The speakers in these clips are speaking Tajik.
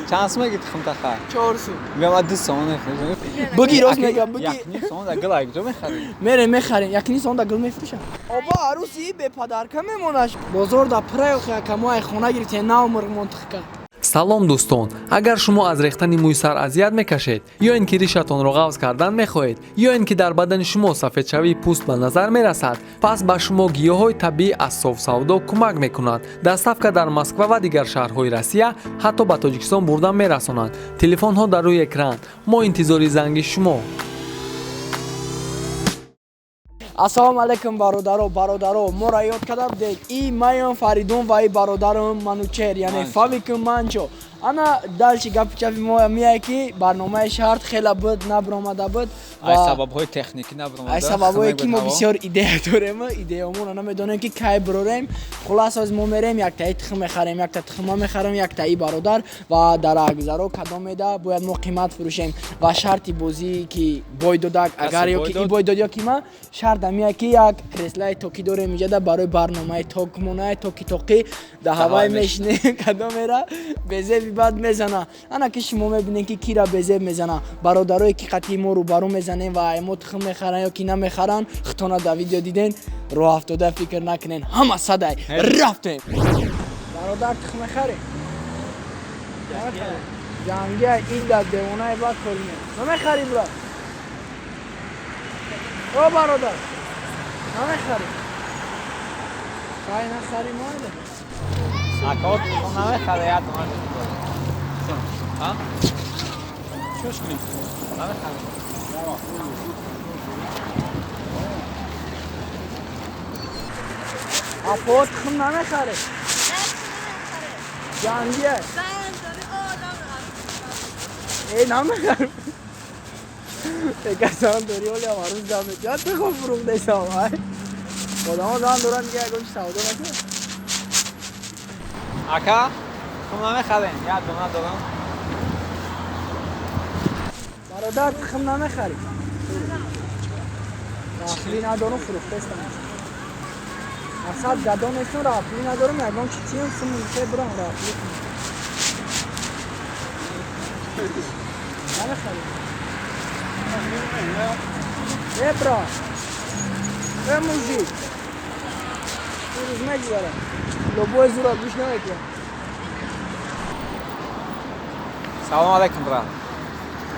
Чанд сум мегӣ тухмтаха? 4 сум. Мегам 2 сомон мефурӯшам. Буги рост мегам, буги. 1.5 сомон да гул ай куҷо мехарӣ? Мерем мехарем, 1.5 сомон да гул мефурӯшам. Оба арӯси бепадарка мемонаш. Бозор да пурай охи ака, мо ай хона гирифтем, нав мурғ монтиқка. Салом дӯстон, агар шумо аз рехтани мӯи сар азият мекашед, ё ин ки ришатонро ғафз кардан мехоҳед, ё ин ки дар бадани шумо сафедшавии пӯст ба назар мерасад, пас ба шумо гиёҳҳои табиӣ аз Софсавдо кӯмак мекунад. Доставка дар Москва ва дигар шаҳрҳои Россия, ҳатто ба Тоҷикистон бурда мерасонанд. Телефонҳо дар рӯи экран. Мо интизори занги шумо. Ассалому алайкум бародаро, бародаро, моро ёд карда будед. И маён Фаридун ва и бародарам Манучер, яъне Фавикум Манчо. Ана дальше гапи чапи мо меяй ки барномаи шарт хела буд, набиромада буд. Ай сабабҳои техникӣ набиромада. Ай сабабҳое ки мо бисёр идея дорем, идеяомонро намедонем ки кай бирорем. Хулас оз мо мерем, яктаи тухм мехарем, якта тухма мехарем, яктаи бародар ва дар агзаро кадом меда бояд мо қимат фурӯшем. Ва шарти бозӣ ки бой додак, агар ё ки и бой дод ё ки ма, шарт амия ки як креслаи токӣ дорем инҷада барои барномаи токмонай токи тоқӣ да ҳавай мешинем, кадомера безеби бад мезана. Ана ки шумо мебинед ки кира безеб мезана. Бародарое ки қатъи мо рӯбарӯ мезанем ва мо тухм мехаранд ё ки намехаранд, хитона дар видео диден, роҳ афтода фикр накунен, ҳама садай рафтем. Бародар тухм мехарем? Ҷангия ин дар девонаи бад корине. Намехарӣ брат? О бародар, намехарӣ? Хай нахарӣ майда. Ака тухм намехарӣ, як дона. Ҳа? Чӯш кунем. Намехарӣ. Апо тухм намехарӣ? Ҷангия. Э намехарам. Касан дори оли ам арӯз дам метиҳад, тухм фурӯхтесам. Ай. Одамо зан доранд, дига ягон чи савдо накунад. Ака, тухм намехарем, як дона дорам. Бародар тухм намехарӣ? Рафли надорам, фурӯхтестам. Мақсад гадо нестам, рафли надорам, ягон чи тиям, сумун бирам рафли кунам. Намехарӣ? Э брат, э мужик, рӯз мегузарад, лобои зура гӯш намекунам. Салом алайкум брат.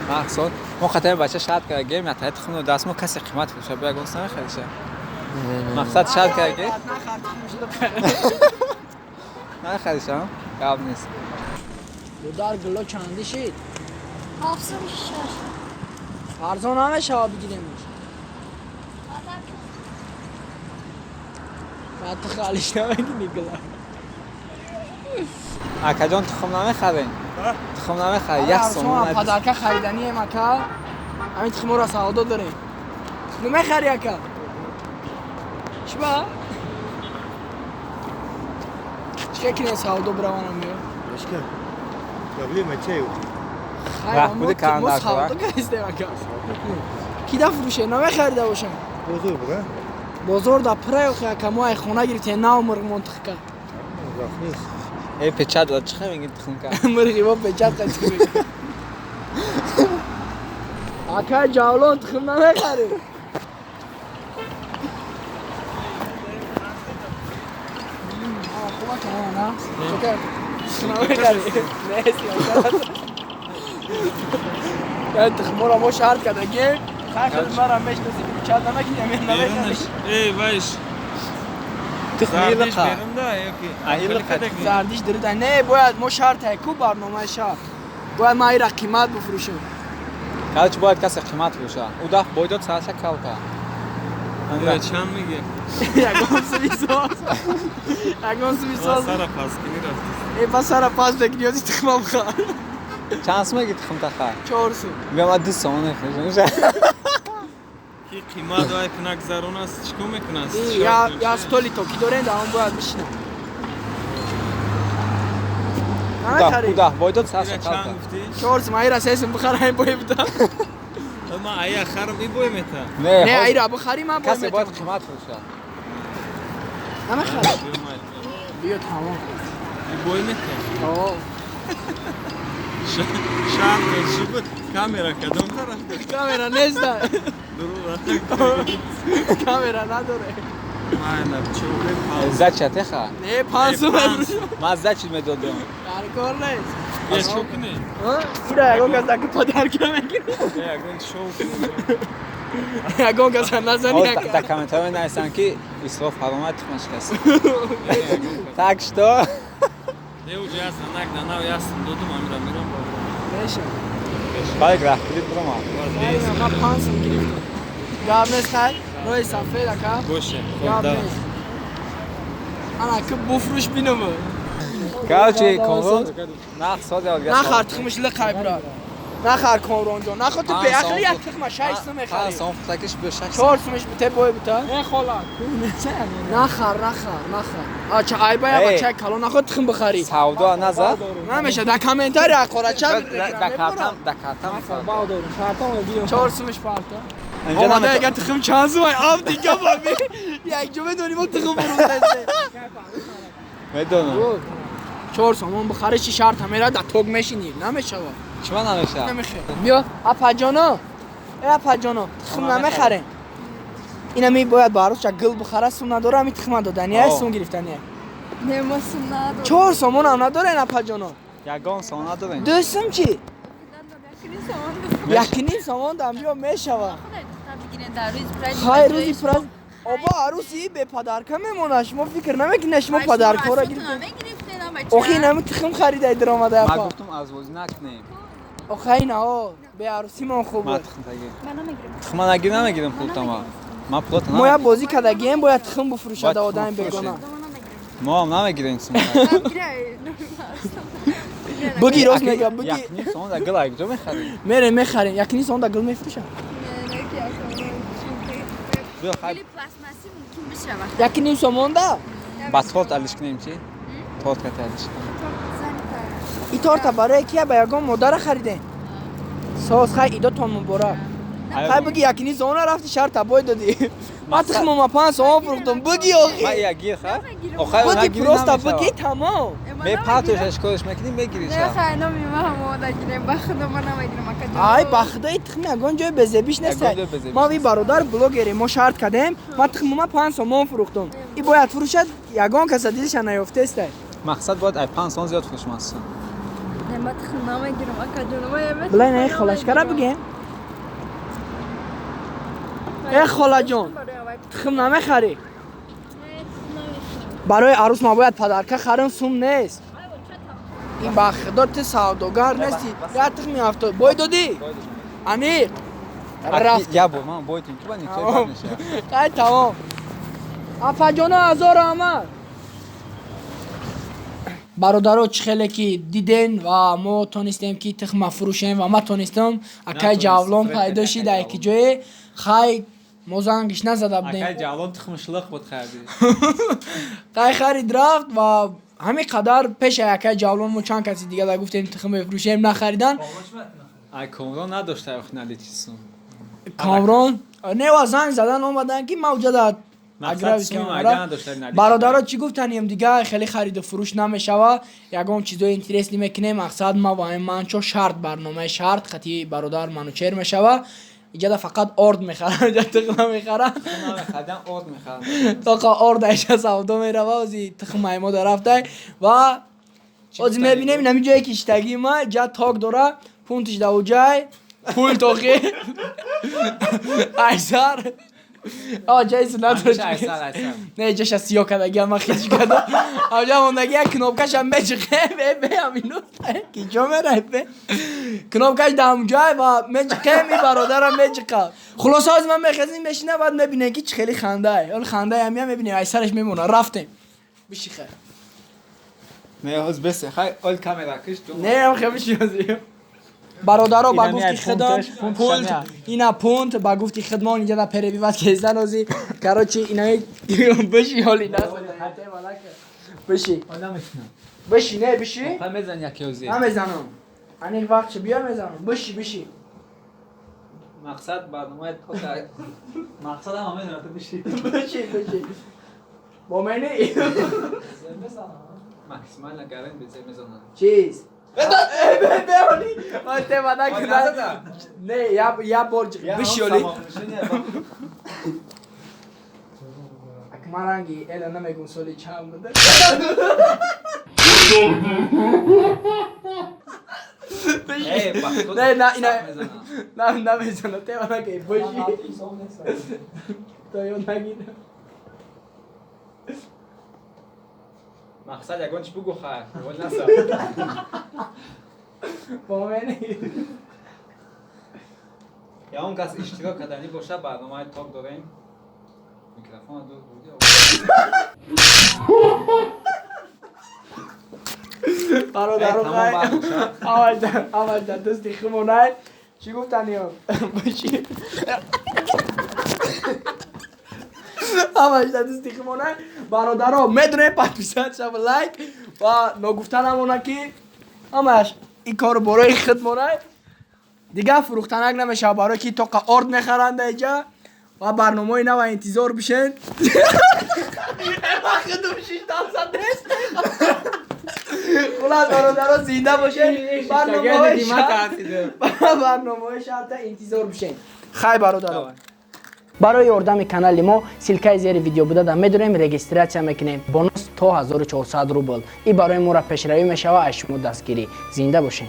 Мақсуд, мо қатаи бача шарт кардагем, ятаи тухмро даст мо касе қимат фурӯша, бо ягон намехариша. Мақсад шарт кардаге? Намехариша? Гап нест. Дудар гуло чанди шид? 706. Арзон намешава бигиремш. Баъд ту халиш намегини гула. Акаҷон тухм намехарем? Тухм намехарем, як сомон. Падарка хариданием ака. Ҳамин тухморо савдо дорем. Тухм мехари ака? Чиба? Чӣ кунем савдо бираванам ё? Башка. Проблема чай? Раҳбуди мо савдо кардем ака. Ки да фурӯше намехарида бошам? Бозор бура? Бозор да пурай охи ака, мо ай хона гирифтем, нав мурғ монтиқка. Вақт нест. Э печат дод, чӣ мегӣ тухмка? Мурғи мо печат қатӣ. Ака ҷавлон тухм намехарӣ? Хуб ака, на? Тухм намехарӣ? Нест, я тухморо мо шарт кардагем. Хай худ мара мешносӣ, печат намекунӣ, амин намехарӣ. Эй, вайш. Тухми лиқа. Зардиш дирида. Не, бояд мо шарт ай ку барномаи шарт. Бояд ман ира қимат бифурӯшам. Короче, бояд касе қимат фурӯша. Ӯ даф бойдод сарша калта. Чанд меге? Ягон сумисоз. Ягон сумисоз. Сара пас кини рафти. Э, пас сара пас бекини, ёзи тухма бихар. Чанд сум меги тухмтаха? 4 сум. Мегам 2 сомон мефурӯшам. Ки қимат вай кунак зарун аст, чӣ кор мекунад? Я столи токи дорем, дар он бояд бишинам. Даҳ бойдод сарша чанд гуфтӣ? 4 сум, айра 3 сум бихарам, ин бой бидам. Ман ая харам, ин бой мета. Не, айра бихарӣ, ман бой Касе бояд метам. қимат фурӯша. Намехарӣ? Биё тамом. Ин бой мета. О. Шарт чӣ буд? Камера кадом тараф? Камера нест. Дурӯғ. Камера надоре. Майна, чӯбе Зача теха? Не, 5 сум. Ман зачи медодам. Дар кор нест. Я чӣ кунӣ? Ира ягон кас даки подарка мегирӣ. Ягон шоу кунӣ. Ягон кас назани. Дар комментарий менависанд, ки исроф ҳаром, тухма шикаст. Так что Не, уже ясно, нак на нав ясно додум, амира мирам. Меша. Бале, графкили бурома. Ман 5 сум гирифтам. Гап нест, хай. Роҳи сафед, ака. Боше. Гап нест. Ана ки буфрӯш бинам. Короче, Комрон нах соз. Нахар тухмиш лиқай, брат. Нахар, Комронҷон. Нахо, ту беақли, як тухма 6 сум мехарӣ. 5 сом фуртакиш бо 6. 4 сумиш бите, бой бита. Не, хола. Нахар, нахар, нахар. Ача айба я бачаи калон нахо тухм бихарӣ. Савдо назад. Намеша, дар комментария ақорача. Да картам, да картам. 4 сумиш парта. Омада яган тухм чанд сум ай ав дига баби. Як ҷо медонӣ мо тухм фурӯхтасе. Медонам. 4 сомон бихарӣ, чи шарта мера, да ток мешинӣ. Намешава. Чима намеша? Намехе. Биё, апаҷоно. Э, апаҷоно, тухм намехарем. Ина ми бояд ба арӯсча гул бихара, сум надора, ами тухма додани, сум гирифтани. Не, мо сум надорем. 4 сомон ҳам надорен, апаҷоно? Ягон сом надорем. 2 сум чӣ? 1.5 сомон дам биё, мешава. Хай, рӯзи праздник. Оба, арӯси беподарка мемонад, шумо фикр намекунед, шумо подаркаро гирифтед. Охи, инами тухм харидай диромада, Ман апа. гуфтум, аз бозӣ накунем. Охай, нао беарӯсимон хуб Ман буд. тухм таги. Тухма нагир, намегирам пултама. Ман пулата Мо як бозӣ кардагием, бояд тухм буфурӯшада Бояд тухм одами фурӯшед. бегона. Мо ҳам намегирем сум. Буги, рост мега, буги. 1.5 сом да гул ай куҷо мехарӣ? Мерем, мехарем. 1.5 сом да гул мефурӯшам. Биё, хай. 1.5 сомон да. Ба торт алиш кунем, чӣ? Торт кати алиш кунем. И торта барои кия, ба ягон модара харидем? Соз, хай, идотон муборак. Хай, буги, 1.5 сомона рафти, шарта бой додӣ. Ман тухмома 5 сомон фурӯхтам, буги, Ман охи. я гир, ха? Охай, Буги, нагирӣ, просто намешава. буги, тамом. Мепартош, кориш мекунӣ, мегирӣ ша. Ай, ба худои, тухми ягон ҷои безебиш нест. Ягон ҷои безебиш Ма ви нест. бародар блогере, мо шарт кардем, ман тухмома 5 сомон фурӯхтам. И бояд фурӯшад, ягон каса дилша наёфтестай. Мақсад бояд ай 5 сом зиёд фурӯшмастун. Билай, на холашкара бигем. Э, холаҷон, тухм намехарӣ? Барои арӯс ман бояд подарка харам, сум нест. Ин ба худо, ту савдогар нестӣ. Як тухми 70 бой додӣ, аниқ рафт. Я бор ман бойтим, ки ба никои бад мешава. Ай, тамом, апаҷоно, ҳазор раҳмат. Бародаро, чӣ хеле ки диден, ва мо тонистем, ки тухма фурӯшем, ва ман тонистам, акай Ҷавлон пайдо шид ай ки ҷое. Хай, мо зангиш назада будем. Акай Ҷавлон тухмишлиқ буд, хариди. Хай, харид, рафт. Ва ҳамин қадар пеша акай Ҷавлон мо чанд каси дига да гуфтем, тухм мефурӯшем, нахаридан. Ай Комрон надошта охи чизсун. Комрон не, ва занг задан омадан, ки ман уҷада. Мақсад сум ага надошта наличи. Бародаро, чӣ гуфтанем дига, хеле хариду фурӯш намешава, ягон чизои интересный мекунем. Мақсад, ма ва манчо шарт, барномаи шарт хати бародар Манучер мешава. Иҷада фақат орд мехарам, иҷа тухм намехарам. Намехаридам, орд мехарам. Тоқа орд айша савдо мерава, ози тухм аймода рафтай. Ва ози мебинем, инами ҷое ки иштагии ма ҷа ток дора, пунктиш давуҷай, пул тоқи айсар. А ҷаи сунат. Ҳамеша айсар, айсар. Не, ҷаша сиё кардагия, ман хич карда. Авҷа мондаги, як кнопкаша меҷиқе, бе бе амину ки ҷо мерай, бе кнопкаш дамҷай ва меҷиқе, ми бародарам меҷиқа. Хулоса, ози ман мехезим, мешина, баъд мебинем, ки чӣ хеле хандай. Ол хандай ҳамия мебинем, айсараш мемона. Рафтем, биши, хай. Не, ҳоз бесе, хай, ол камера киш. Не, ам хе, биши ози. Бародаро, ба Инами гуфти ай худам пункташ, пункташ пулт ҳамия. Ина пункт, ба гуфти худмон инҷа да перебивать кездан ози. Короче, инаи биши, ҳоли нас биши. Намешинам. Биши, не, биши. Хай, мезани яке ози. Намезанам, аниқ вақт чи биё, мезанам. Биши, биши. Мақсад барномаи тока. Мақсад ҳама медонад, ту биши. Биши, биши, бо мени. Максимально гарен безе мезанад. Чиз бе, бе, ҳоли. Ой, тема накунад. Не, я бор бишёли. Ак ман ранги эла намегум соли чанд буда. Не, на, ина. На, намезана, тема накунад. Боши. То ё нагира. Мақсад ягон чи бугу хай. Вол наса. Бо мени. Ягон кас иштирок кардани боша, барномаи ток дорем. Микрофона дур бурди. Бародаро, хай. Аввалда дӯсти хумонай. Чӣ гуфтаниё? Боши. Ҳамаш дар дӯсти хумонай. Бародаро, медонем, подписать шава, лайк ва ногуфта намона, ки ҳамаш ин кору борои худмонай. Дигар фурӯхтанак намешава, барое ки тоқа орд мехаранд иҷа ва барномаҳои нава интизор бишен. Худум шиштам задест. Хулас, бародаро, зинда бошед, барномаҳои шарта интизор бишен. Хай, бародаро, барои ёрдами канали мо ссылка и зери видео буда да медонем, регистрация мекунем, бонус то 1400 рубл. И барои моро пешравӣ мешава. Аз шумо дастгирӣ. Зинда бошед.